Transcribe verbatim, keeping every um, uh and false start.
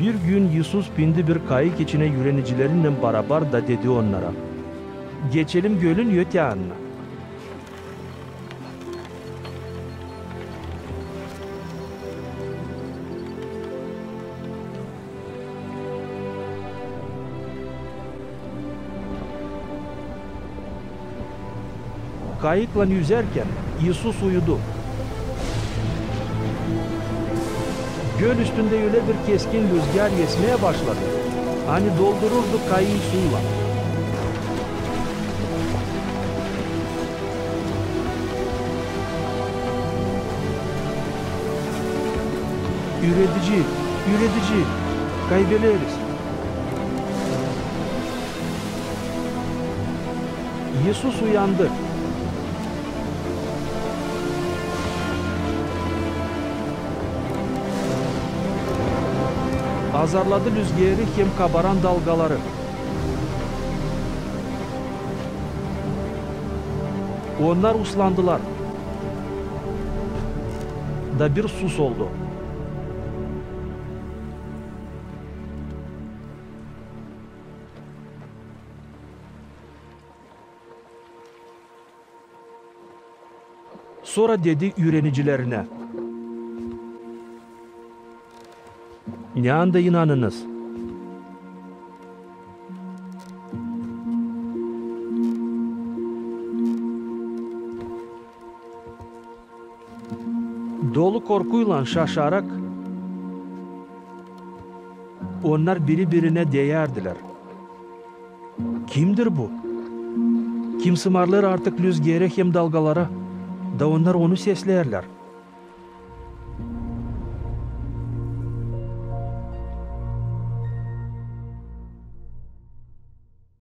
Bir gün İisus bindi bir kayık içinä üürenicilerinnän barabar da dedi onnara: «Geçelim gölün öte annına». Kayıklan üzärkän İisus uyudu. Göl üstündä ölä bir keskin lüzgär esmää başladı, ani doldururdu kayıı suylan. «Üüredici, üüredici, kaybeleriz!» İisus uyandı. Azarladı lüzgeri hem kabaran dalgaları. Onnar uslandılar da bir sus oldu. Sora dedi üürenicilerinä: «Ne anda inanınız?» Dolu korkuylan, şaşarak, onnar biri-birinä deyärdilär: «Kimdir bu? Kim sımarlêêr artık lüzgerä hem dalgalara, da onnar onu sesleyärlär?»